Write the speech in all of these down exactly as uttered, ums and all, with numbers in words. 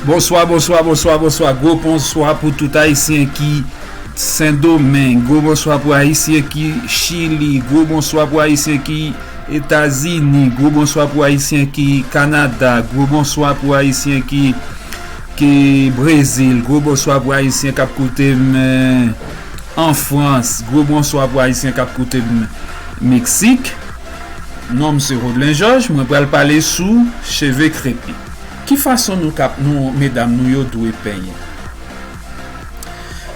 Bonswa, bonswa, bonswa, bonswa. Gwo bonswa pou tout Ayisyen ki Sendomeng. Gwo bonswa pou Ayisyen ki Chili. Gwo bonswa pou Ayisyen ki Etazini. Gwo bonswa pou Ayisyen ki Kanada. Gwo bonswa pou Ayisyen ki, ki Brezil. Gwo bonswa pou Ayisyen k ap koute m, eh, an Frans. Gwo bonswa pou Ayisyen k ap koute m Meksik. Non m se Rodlen Jòj, mwen pral pale sou cheve krepi. Ki fason nou kap, nou, medam nou yo dwe penyen?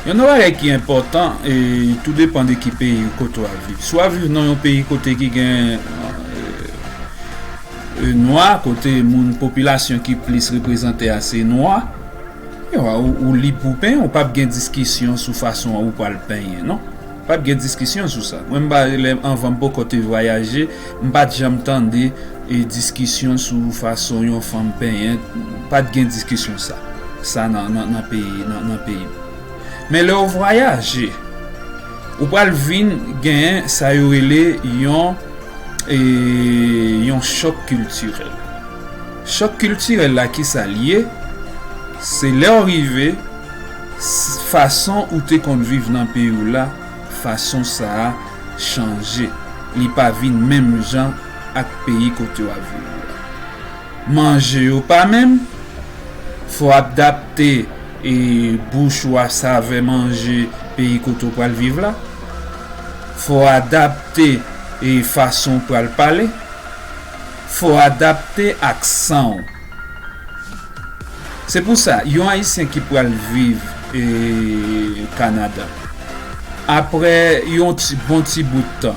Yon nan bagay ki enpòtan, e tou depan de ki peyi kote w ap viv. Si w ap viv nan yon peyi kote ki gen, e, e, nwa, kote moun, popilasyon ki plis reprezante a se nwa, yo, ou, ou lib pou penyen, ou p ap gen diskisyon sou fason ou pral penyen, non. P ap gen diskisyon sou sa. Mwen, m pa, lè, anvan m poko te vwayaje, m pa t janm tande, e, diskisyon sou fason yon fanm penyen. Pa t gen diskisyon sa. Sa nan, nan, nan peyi, nan, nan peyi m. Men lè w vwayaje, ou pral vin genyen sa yo rele yon, e, yon chòk kiltirèl. Chòk kiltirèl la, ki sa l ye? Se lè w rive, s-, fason ou te konn viv nan peyi w la, fason sa a chanje. Li pa vin menm jan ak peyi kote w ap viv la. Manje yo pa menm. Fò w adapte, e, bouch ou a savè manje peyi kote w pral viv la. Fò w adapte, e, fason w pral pale. Fò w adapte aksan w. Se pou sa, yon Ayisyen ki pral viv, e, Kanada, apre yon ti, bon ti bout tan,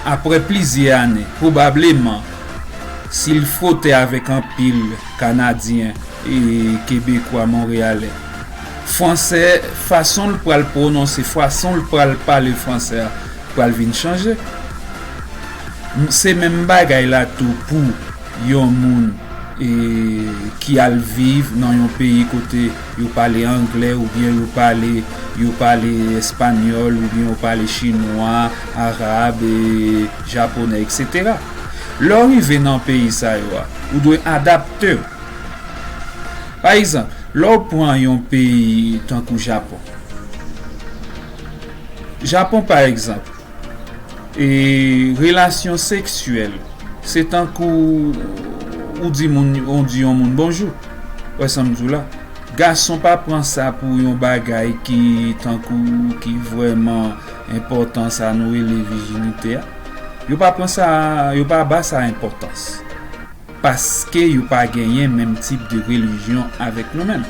apre plizyè ane, pwobableman, si l fwote avèk anpil Kanadyen e Kebekwa, Monreyalè, fransè, fason l pral pwononse, fason l pral pale fransè a pral vin chanje. M-, se menm bagay la tou pou yon moun, e, ki al viv nan yon peyi kote yo pale anglè, oubyen yo pale, yo pale espanyòl, oubyen yo pale chinwa, arab, e, japonè, etsetera. Lè w rive nan peyi sa yo a, ou dwe adapte w. Pa egzanp, lè w pran yon peyi tankou Japon. Japon, pa egzanp, e relasyon seksyèl, se tankou ou di moun, ou di yon moun bonjou. Wè sa m di w la? Gason pa pran sa pou yon bagay ki tankou, ki vrèman enpòtan, sa nou rele vijinite a. Yo pa pran sa, yo pa ba sa enpòtans. Paske yo pa genyen menm tip de relijyon avèk nou menm.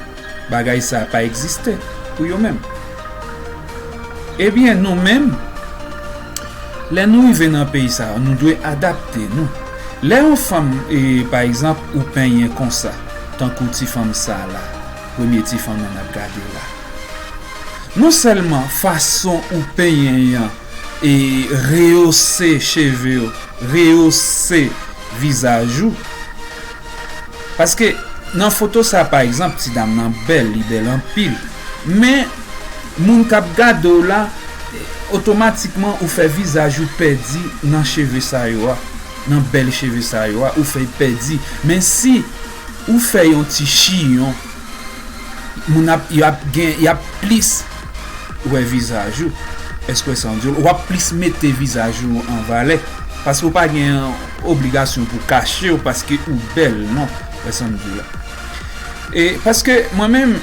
Bagay sa pa egziste pou yo menm. Ebyen, nou menm, lè nou rive nan peyi sa a, nou dwe adapte nou. Lè yon fanm, e, pa egzanp, ou penyen konsa, tankou ti fanm sa la, premye ti fanm nan n ap gade la. Non sèlman fason ou penyen an, e, reyose cheve w, reyose vizaj ou. Paske nan foto sa, pa egzanp, ti dam nan bèl, li bèl anpil. Men, moun k ap gade w la, otomatikman ou fè vizaj ou pèdi nan cheve sa yo a, nan bèl cheve sa yo a, ou fè l pèdi. Men si ou fè yon ti chiyon, moun ap, y ap gen, y ap plis wè vizaj ou. Èske w wè sa m di w? W ap plis mete vizaj ou an valè. Paske w pa gen obligasyon pou kache w paske ou bèl, non. W wè sa m di w la? E paske mwen menm,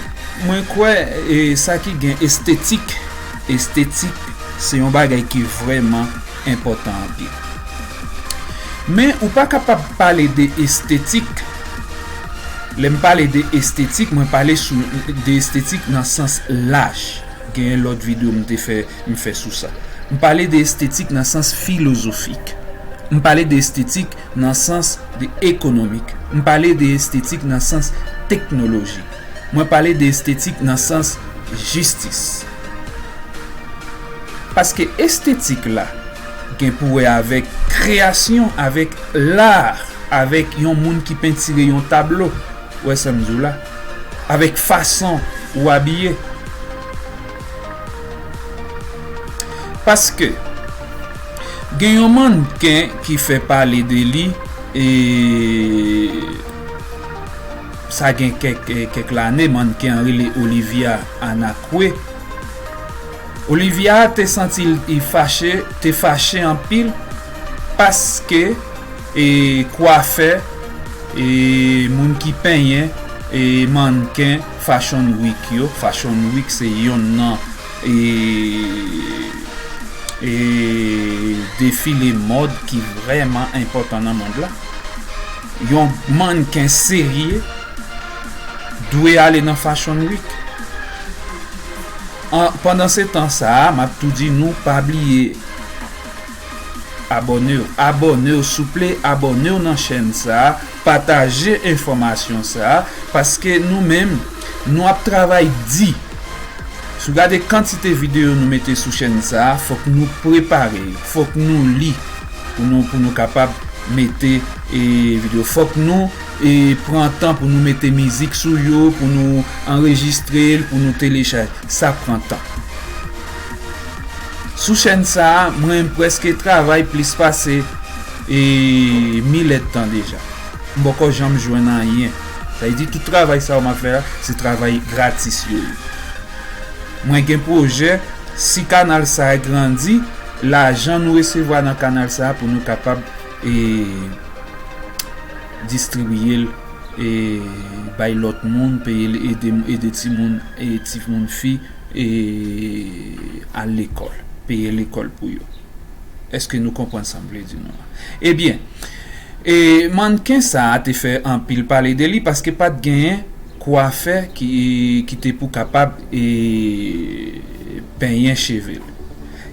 mwen kwè, e sa ki gen estetik, estetik, se yon bagay ki vrèman enpòtan anpil. Men ou pa kapab pale de estetik. Lè m pale de estetik, mwen pale sou, de estetik nan sans laj. Genyen lòt videyo m te fè, m fè sou sa. M pale de estetik nan sans filozofik. M pale de estetik nan sans de ekonomik. M pale de estetik nan sans teknolojik. Mwen pale de estetik nan sans jistis. Paske estetik la gen pou wè avèk kreyasyon, avèk la, avèk yon moun ki pentire yon tablo. Ou wè sa m di w la? Avèk fason ou abiye. Paske gen yon mannken ki fè pale de li, e, Sa gen kèk, eh, kèk lane, mannken an rele Olivia Anakwe. Olivia te santi l, li fache, te fache anpil paske, eh, kwafè, eh, moun ki penyen, eh, mannken Fashion Week yo. Fashion Week se yonn nan, eh, eh, defile mòd ki vrèman enpòtan nan mond la. Yon mannken serye dwe ale nan Fashion Week. An, pandan se tan sa a, m ap tou di nou, pa bliye abòne w. Abòne w, souple, abòne w nan chèn sa a, pataje enfòmasyon sa a, paske nou menm, nou ap travay di. Si w gade kantite videyo nou mete sou chèn sa a, fòk nou prepare yo, fòk nou li pou nou, pou nou kapab mete, e, videyo. Fòk nou, e, pran tan pou nou mete mizik sou yo, pou nou anrejistre l, pou nou telechaje. Sa pran tan. Sou chèn sa a, mwen prèske travay plis pase, e, mil èdtan deja. M poko janm jwenn anyen. Sa vle di tout travay sa yo m ap fè a, se travay gratis yo ye. Mwen gen pwojè, si kanal sa a grandi, lajan nou resevwa nan kanal sa a pou nou kapab, e, distribiye l, e, bay lòt moun, peye l, ede, ede timoun, e, timoun fi, e, al lekòl, peye lekòl pou yo. Èske nou konprann sa m vle di nou an? Ebyen, e, mannken sa a te fè anpil pale de li paske pa t genyen kwafè ki, ki te pou kapab, e, penyen cheve l.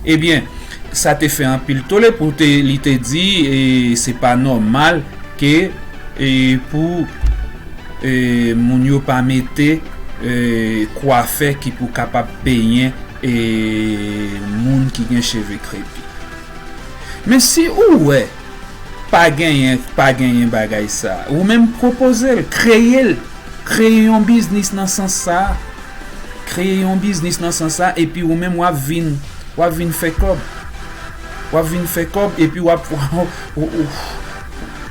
Ebyen, sa te fè anpil tole pou te, li te di, e, se pa nòmal ke, e, pou, e, moun yo pa mete, e, kwafè ki pou kapab penyen, e, moun ki gen cheve krepi. Men si ou wè pa genyen, pa genyen bagay sa, ou menm pwopoze l, kreye l, kreye yon biznis nan sans sa, kreye yon biznis nan sans sa, epi ou menm w ap vin, w ap vin fè kòb. W ap vin fè kòb, epi w ap, ou, ou,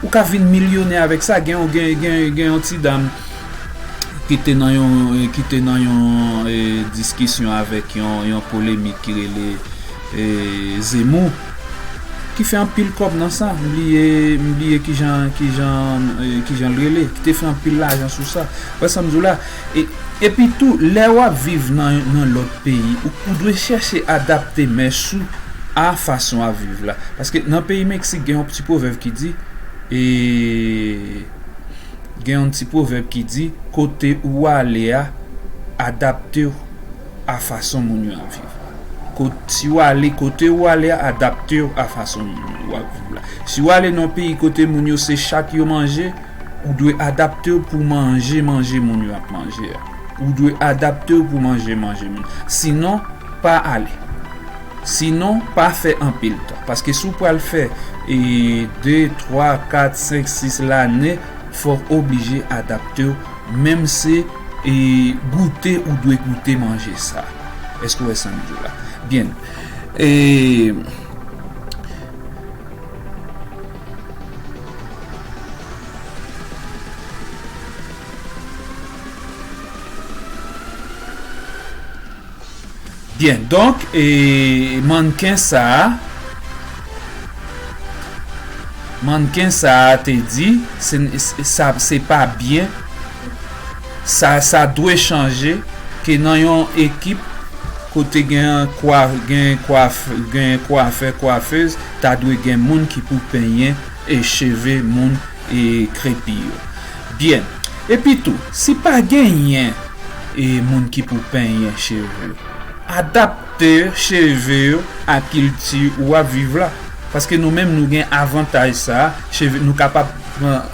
ou ka vin milyonè avèk sa. Gen, gen, gen, gen yon ti dam ki te nan yon, ki te nan yon, e, diskisyon avèk yon, yon polemik ki rele, e, Zemmour, ki fè anpil kòb nan sa. M bliye, m bliye kijan, kijan, e, kijan l rele, ki te fè anpil lajan sou sa. Wè sa m di w la? E, epi tou, lè w ap viv nan, nan lòt peyi, ou, ou dwe chèche adapte mès ou a fason w ap viv la. Paske nan peyi Meksik, gen yon ti pwovèb ki di, e, gen yon ti pwovèb ki di, kote ou ale a, adapte w a fason moun yo ap viv la. Kot, si w ale, kote ou ale a, adapte w a fason moun yo ap viv la. Si w ale nan yon peyi kote moun yo se chat yo manje, ou dwe adapte w pou manje, manje moun yo ap manje a. Ou dwe adapte w pou manje, manje moun. Sinon, pa ale. Sinon, pa fè anpil tan. Paske si w pral fè, e, de, twa, kat, senk, sis lane, fòk oblije adapte w, menm se, e, goute ou dwe goute manje sa. Èske w wè sa m di w la? Byen. E, Byen, donk, e, mannken sa a, mannken sa a te di, se, sa, se pa byen, sa, sa dwe chanje, ke nan yon ekip kote gen kwa, gen kwaf, gen kwafè, kwafèz, ta dwe gen moun ki pou penyen e cheve moun e krepi yo. Byen. Epi tou, si pa genyen e moun ki pou penyen cheve, adapte cheve yo a kilti ou ap viv la. Paske nou menm nou gen avantaj sa, cheve nou kapab pran,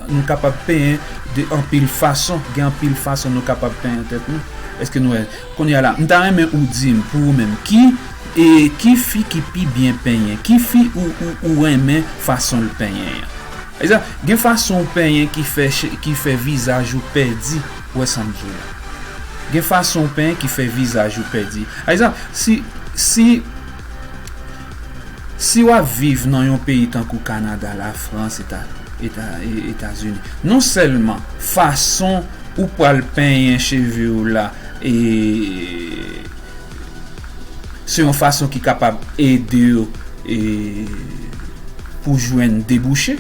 nou kapab penyen de anpil fason, gen anpil fason nou kapab penyen tèt nou. Èske nou wè? Kounye a la, m ta renmen ou di m pou ou menm, ki, e, ki fi ki pi byen penyen? Ki fi ou, ou, ou renmen fason l penyen an? Egzanp, gen fason w penyen ki fè che-, ki fè vizaj ou pèdi, ou wè sa m di w la. Gen fason w penyen ki fè vizaj ou pèdi. Egzanp, si, si, Si w ap viv nan yon peyi tankou Kanada, Lafrans, Eta, Eta, e- Etazini, non sèlman fason ou pral penyen cheve w la, e se yon fason ki kapab ede w, e pou jwenn debouche.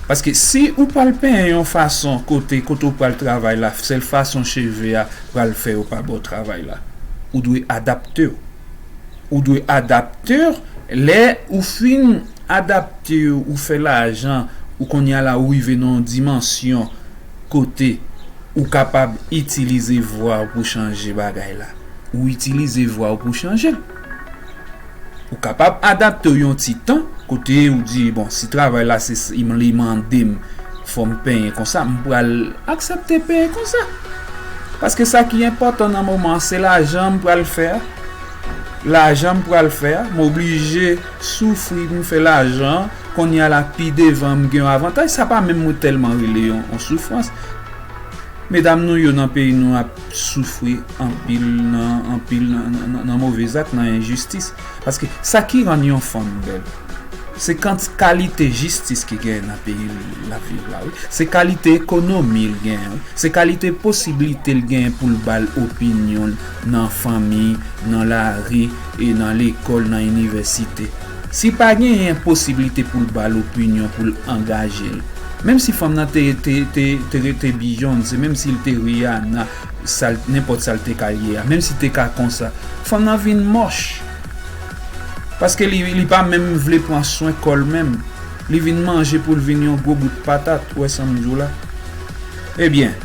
Paske si ou pral penyen yon fason kote, kote ou pral travay la, sèl fason cheve a pral fè yo pa ba w travay la, ou dwe adapte w. Ou dwe adapte w. Lè ou fin adapte w, ou fè lajan, ou kounye a la ou rive nan yon dimansyon kote ou kapab itilize vwa w pou chanje bagay la. Ou itilize vwa w pou chanje l. Ou kapab adapte w yon ti tan, kote ou di, bon, si travay la se li mande m, fò m penyen konsa, m pral aksepte penyen konsa. Paske sa ki enpòtan nan moman an, se lajan m pral fè a. Lajan m pral fè a, m oblije soufri pou m fè lajan an. Kounye a la, pi devan, m gen yon avantaj. Sa pa menm mwen tèlman rele yon, yon soufrans. Medam nou yo nan peyi nou ap soufri anpil nan, anpil nan, nan, nan, nan move zak, nan enjistis. Paske sa ki rann yon fanm bèl, se kant-, kalite jistis ki genyen nan peyi l ap viv la, wi. Se kalite ekonomi l genyen, wi. Se kalite posiblite l genyen pou l ba l opinyon l nan fanmi, nan lari, e nan lekòl, nan inivèsite. Si pa genyen posiblite pou l ba l opinyon, pou l angaje l, menm si fanm nan te, te, te, te rete Beyoncé, menm si l te Rihanna, sa l, nenpòt sa l te ka ye a, menm si te ka konsa, fanm nan vin mòch. Paske li, li pa menm vle pran swen kò l menm. Li vin manje pou l vin yon gwo bout patat, ou wè sa m di w la. Ebyen,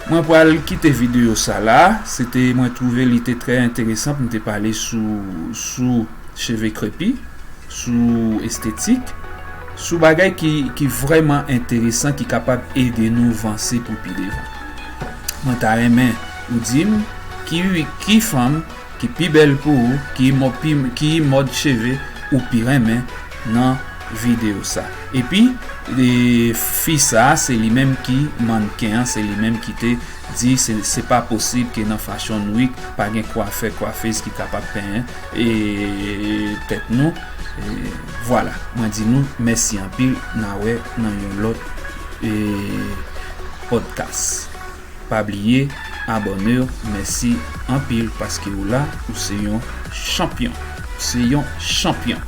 mwen pral kite videyo sa la. Se te, mwen twouve li te trè enteresan pou m te pale sou, sou cheve krepi, sou estetik, sou bagay ki, ki vrèman enteresan, ki kapab ede nou vanse pou pi devan. Mwen ta renmen ou di m ki, ki fanm ki pi bèl pou ou, ki mo-, pi, ki mòd cheve ou pi renmen nan videyo sa. Epi, e, fi sa, se li menm ki mannken an, se li menm ki te di se, se pa posib ke nan Fashion Week pa gen kwafè, kwafez ki kapab penyen, e, tèt nou. E, vwala, mwen di nou mèsi anpil, n a wè nan yon lòt, e, podcast. Pa bliye abòne w. Mèsi anpil paske w la, ou se yon chanpyon. Ou se yon chanpyon.